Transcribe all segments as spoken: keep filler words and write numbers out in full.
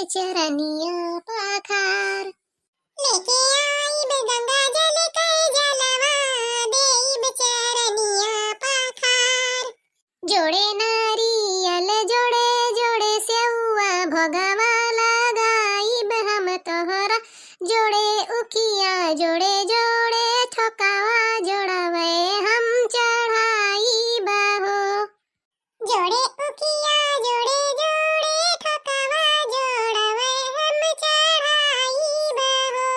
चरनिया पखार। लेके आइब गंगा जल के जलवा, देइब चरनिया पखार। जोड़े नारियल, जोड़े जोड़े सेउआ, भोगवा लगाइब हम तोहरा। जोड़े उखिया, जोड़े जोड़े ठोकावा, जोड़वे हम चढ़ाइब हो। जोड़े उखिया, जोड़े जोड़े ठोकावा, जोड़वे हम चढ़ाइब हो।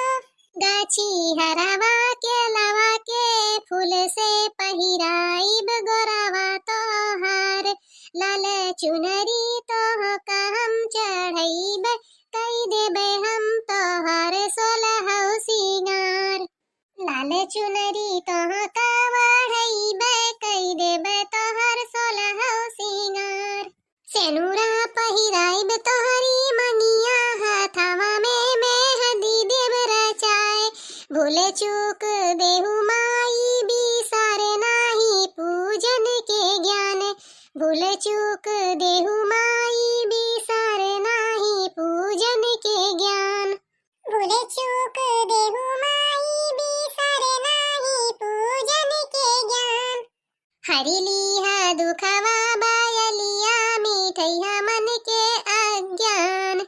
गाछी हरवा केलवा के फूल से पहिराइब गोरवा तोहार। लाल चुनरी तोहका हम चढ़इब, कई देबे हम तोहार सोलहौ सिंगार। लाल चुनरी तोहका ओढ़इब, कई देबे तोहार सोलहौ सिंगार। सेनुरा पहिराइब तोहरी मंगिया, हथवा में मेहंदी देब रचाए। भूल चूक देहु माई, बिसारे नाही पूजन के ज्ञान। भूल चूक देहु माई, बिसारे नाही पूजन के ज्ञान। भूल चूक देहु माई, बिसारे नाही पूजन के ज्ञान। हरि लीहा दुखवा बयलिया, मिटइहा मन के अज्ञान।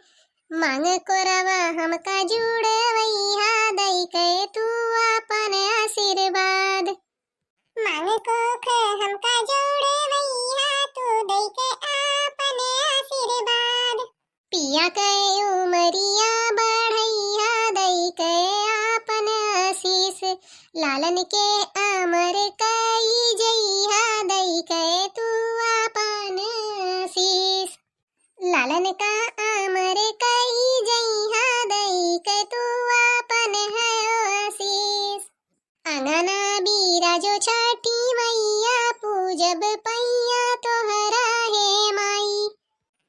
मांग कोरवा हमका जुड़वइहा, दइके तू आपन आशीर्वाद। मांग कोख हमका जुड़वइहा, तू दइके आपन आशीर्वाद। पिया के उमरिया बढ़इहा, दइके आपन आशीष। लालन के अमर कई जइहा, दइके तू आपन आशीष। लालन का अमर कई जइहा, दइके तू आपन है आशीष। अंगना बिराजो छठी मइया, पूजब पइया तोहरा हे माई।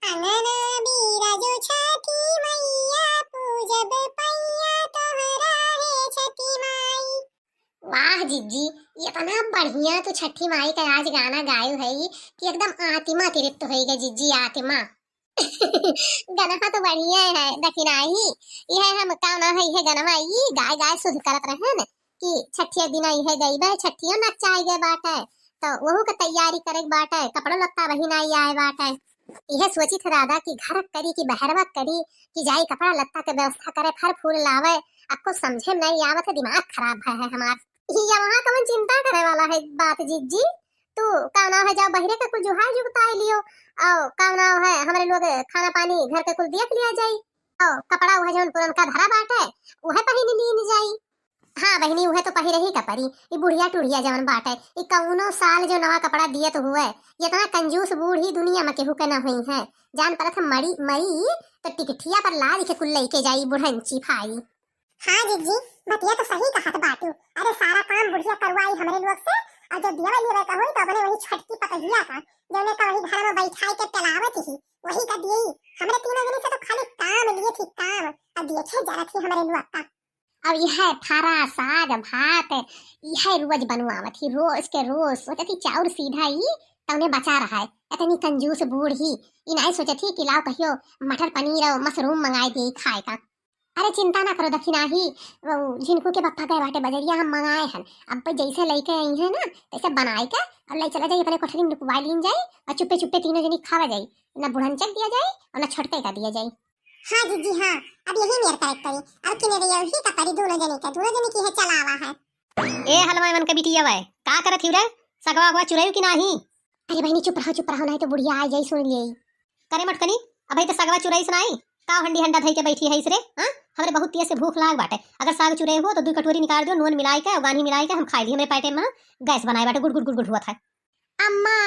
अंगना बिराजो छठी मइया, पूजब पइया तोहरा हे छठी माई। वाह जिज्जी, इतना बढ़िया तू छठी माई का आज गाना गायु है कि एकदम आत्मा तृप्त होइगा जिज्जी, आत्मा। गनवा तो बढ़िया है दखिनाही। इहे हम का ना है, इहे गनवा ई गाय गाय शुद्ध करत रहे न कि छठिया दिना इहे गईबे, छठियो नचाई गए बाटे, तो वहू के तैयारी करे के बाटे, कपड़ो लत्ता वही नाई आए बाटे। इहे सोची थे दादा कि घर करी कि बहरवा करी कि जाई कपड़ा लत्ता के व्यवस्था करे, फल फूल लावे। अक्को समझे में नहीं आवत है, दिमाग खराब है, है हमार। या वहाँ कवन चिंता करे वाला है बात जिज्जी, तू का नाव है, जाओ बहिरे के कुल जुहाई जुगताई लियो, और का नाव है, हमरे लोग खाना पानी घर के कुल देख लिया जाई, और कपड़ा उहे जौन पुरनका धरा बाटे, उहे पहिन लीन जाई। हाँ बहिनी, उहे तो पहिरे ही का परी। ई बुढ़िया टुढ़िया जौन बाटे, ई कौनो साल जो नवा कपड़ा दियत हुए, इतना कंजूस बूढ़ी दुनिया में केहू के ना हुई है। जान परत है मरी, मरी तो टिकठिया पर लाद के कुल लइके जाई बुढ़ंची भाई। हाँ जिज्जी, बतिया तो सही कहत बाटू। अरे सारा काम बुढ़िया करवाई हमरे लोग से, और जो दिया लेवे का होई तो अपने वही छोटकी पतहिया का, जौने का वही घर में बैठाई के टलावत ही, वही का दिए। हमरे तीनों जने से तो खाली काम लिए थी, काम, और देखे जरा थी हमरे लोग का। अब यह फरा साग भात, यह रोज बनवावत ही, रोज के रोज। सोचत ही चाउर सीधा ही तौने बचा रहा है। इतनी कंजूस बूढ़ी, ई नाई सोचत ही कि लाओ कहियो मटर पनीर और मशरूम मंगाए दे खाए का। अरे चिंता ना करो दखिनाही, वो झिनकू के पप्पा गए बाटे बजरिया, हम मंगाए हन। अब जैसे लइके आई है ना, तैसे बनाए के और ले चला जाई अपने कोठरी में, लुकवा लीन जाई और चुप्पे चुप्पे तीनों जनी खावा जाई, ना बुढ़न चक दिया जाई और ना छोटके का दिया जाई। हाँ जिज्जी हाँ, अब यही मेर करेक्ट है। अब किने रे यही का परी दोनों जने का, दोनों जने की है चलावा है। ए हलवा मन के बिटिया वे, का करत हिउ रे? सगवा अगवा चुरायु कि नाही? अरे बहिनी चुप रहा, चुप रहा, नहीं तो बुढ़िया आ जाई सुन लेई। करे मटकनी, अबही तो सगवा चुराई सुनाई, का हंडी हंडा धई के बैठी है इसरे? हाँ, हमरे बहुत तेज से भूख लाग बाटे। अगर साग चुराई हो तो दू कटोरी निकाल दियो, नून मिलाई के और गान्ही मिलाई के हम खाई ली। हमरे पाटे में गैस बनाए बाटे, गुड़ गुड़ गुड़ गुड़ हुआ था। अम्मा,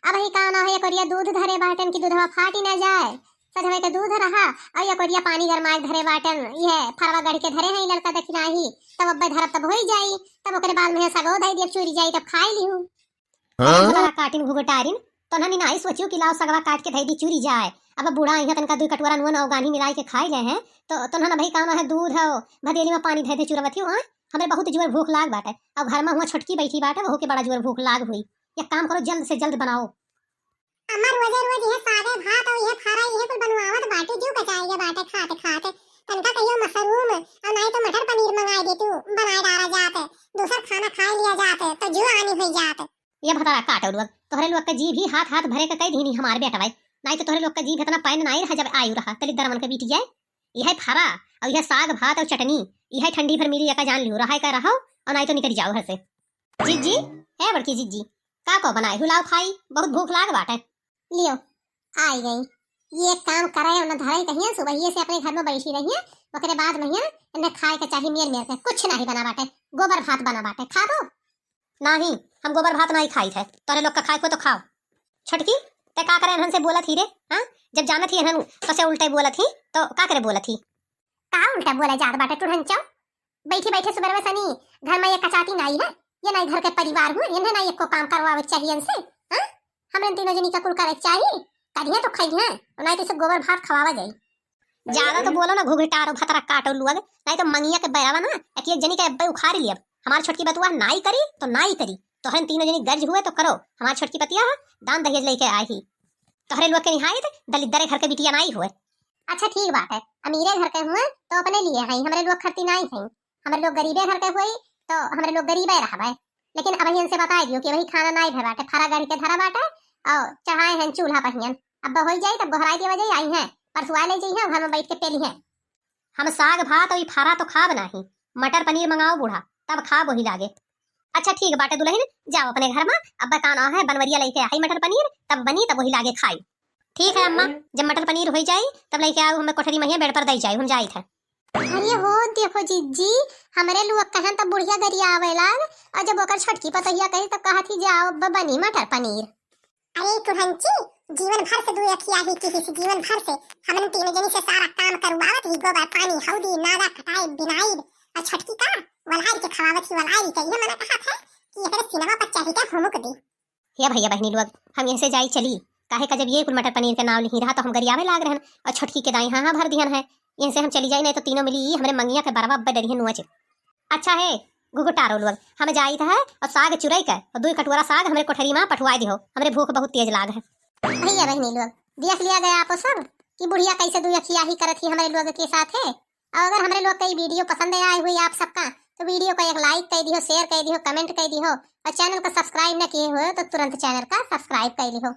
अबही का ना है, यकोरिया दूध धरे बाटन की दूधवा फाटी ना जाए। सजवे के दूध रहा और यकोरिया पानी गरमाए धरे बाटन, यह फरवा गढ़ के धरे हैं लड़का दखिनाही, तब अब्बे धरब तब होई जाई, तब ओकरे बाद में सगो धई दियब चूरी जाई तब खाई लिहू। हाँ? भतरा काटिन घुघटारिन, तोन्हन नाई सोचियो कि लाओ सगवा काट के धई दी चूरी जाए। अब बूढ़ा इहाँ तनका दुई कटोरा नून और गान्ही मिलाई के खाई ले हैं, तो तोन्हन अबही का ना है दूध हो, भदेली में पानी धई दे चुरवत हियो, आय? हमरे बहुत जोर भूख लाग बाटे, और घर में हुआ छोटकी बैठी बाटे, वहू के बड़ा जोर भूख लाग हुई। एक काम करो, जल्द से जल्द बनाओ। अम्मा रोजे रोज इहे सागे भात अउर इहे फारा, इहे कुल बनवावत बाटी, जीव कचाई गे बाटे खात खात। तनका कहियो मशरूम अउर नाहीं तो मटर पनीर मंगाई देतू, बनाए डारा जात, दूसर खाना खाए लिया जात, तो जीव आनी होइ जात। ये भतारा काटो लोग, तोहरे लोग के जीभ ही हाथ हाथ भरे के कई दीनी हमार बेटवा, नाहीं तो तोहरे लोग के जीभ इतना पैन नाहीं रहा जब आयु रहा, तली दरमन के बीटिया। इहे फारा अउर इहे साग भात अउर चटनी, इहे ठंडी भर मिली, एका जान लियो, रहा का रहो अउर नाहीं तो निकल जाओ घर से। जिज्जी, हे बड़की जिज्जी, का को बनाए हु, लाओ खाई, बहुत भूख लाग बाटे। लियो, आई गई। ये एक काम करे, उन्हें धरे कहिए, सुबहिए से अपने घर में बैठी रहिए, ओकरे बाद में हिया इन्हें खाए के चाही मेर मेर के, कुछ नाहीं बना बाटे, गोबर भात बना बाटे, खाबो? नाहीं, हम गोबर भात नाहीं खाई थे, तोरे लोग का खाए को तो खाओ। छोटकी, ते का करे इन्हन से बोलत ही रे, हाँ? जब जानत ही इन्हन कसे उल्टे बोलत ही, तो का करे बोलत ही? का उल्टा बोले जात बाटे टुढ़न चौ? बैठी बैठे सुबह में सनी घर में ये कचाती नाई है, ये नाई घर के परिवार हुए, इन्हें नाई एको काम करवावे के चाहिए इनसे, हाँ? हमरे तीनों जनी का कुल करे के चाहिए, करिए तो खाई हैं, और नाई तो इसे गोबर भात खवावा जाई। ज्यादा तो बोलो ना घुघटारो भतरा काटो लुअग, नाई तो मंगिया के बैरावा ना एक एक जनी के अब्बे उखाड़ लियब। हमार छोटकी बतुआ नाई करी तो नाई करी, तोहरे तीनों जनी गर्ज हुए तो करो, हमार छोटकी पतिया है, दान दहेज लेके आई ही। तोहरे लोग के निहायत दलिद्दरे घर के बिटिया नाई हुए। अच्छा ठीक बात है, अमीरे घर के हुए तो अपने लिए हैं, हमरे लोग खरती नाई हैं, हमरे लोग गरीबे घर के हुए तो हमरे लोग गरीबे रहबे। लेकिन अब इनसे बताई दियो कि वही खाना नाई भे बाटे, फरा गढ़ के धरा बाटे और चढ़ाए हैं चूल्हा पहियन। अब हो जाई तब गोहराई देवा जाई, आई हैं परसुआ ले जाई हैं, घर में बैठ के पेली हैं। हम साग भात अउर ई फारा तो खाब नाही, मटर पनीर मंगाओ बूढ़ा, तब खाब वही लागे। अच्छा ठीक बाटे दुलहिन, जाओ अपने घर मा, अब्बे का नाव है बनवरिया लइके आई मटर पनीर, तब बनी तब वही लागे खाई। ठीक है अम्मा, जब मटर पनीर होई जाई तब लइके आओ, हमें कोठरी महिया बेड पर दई जाई, हम जाई थे। अरे हो देखो जिज्जी, हमरे लोग कहन तब बुढ़िया गरियावे लाग, और जब ओकर छोटकी पतोहिया कही तब कहा थी जाओ अब्बे बनी मटर पनीर। अरे तुहंची, जीवन भर से दू अखिया ही किहिस, जीवन भर से हमन तीन जनी से सारा काम करवावत ही, गोबर पानी, हौदी, नाला कटाई, बिनाई, और छोटकी का वलहारी के खवावत ही, वलहारी के। ये मना कहा थे कि एकरे सिनवा पर चढ़ी के हुमुक दी। हे भैया बहनी लोग, हम यहाँ से जाई चली, काहे का जब ये कुल मटर पनीर के नाव लिही रहा तो हम गरियावे लाग रहन और छोटकी के दाई हाँ हाँ भर दिहन है। इनसे हम चली जाई नहीं तो तीनों मिली हमरे मंगिया के बरवा अब्बे डरिहन नुआ चिप। अच्छा है, घुघुटारो लोग, हम जाइत है और साग चुरई के और दुई कटोरा साग हमरे कोठरी मा पठवाई दिहो, हमरे भूख बहुत तेज लाग है। भैया बहनी लोग, देख लिया गया आपो सब कि बुढ़िया कैसे दुई अखियाही करत ही हमरे लोग के साथ है। और अगर हमरे लोग का ई video पसंद आए हुई आप सबका, तो video को एक like कर दिहो, share कर दिहो, comment कर दिहो, और channel का subscribe न किए हुए तो तुरंत channel का subscribe कर लिहो।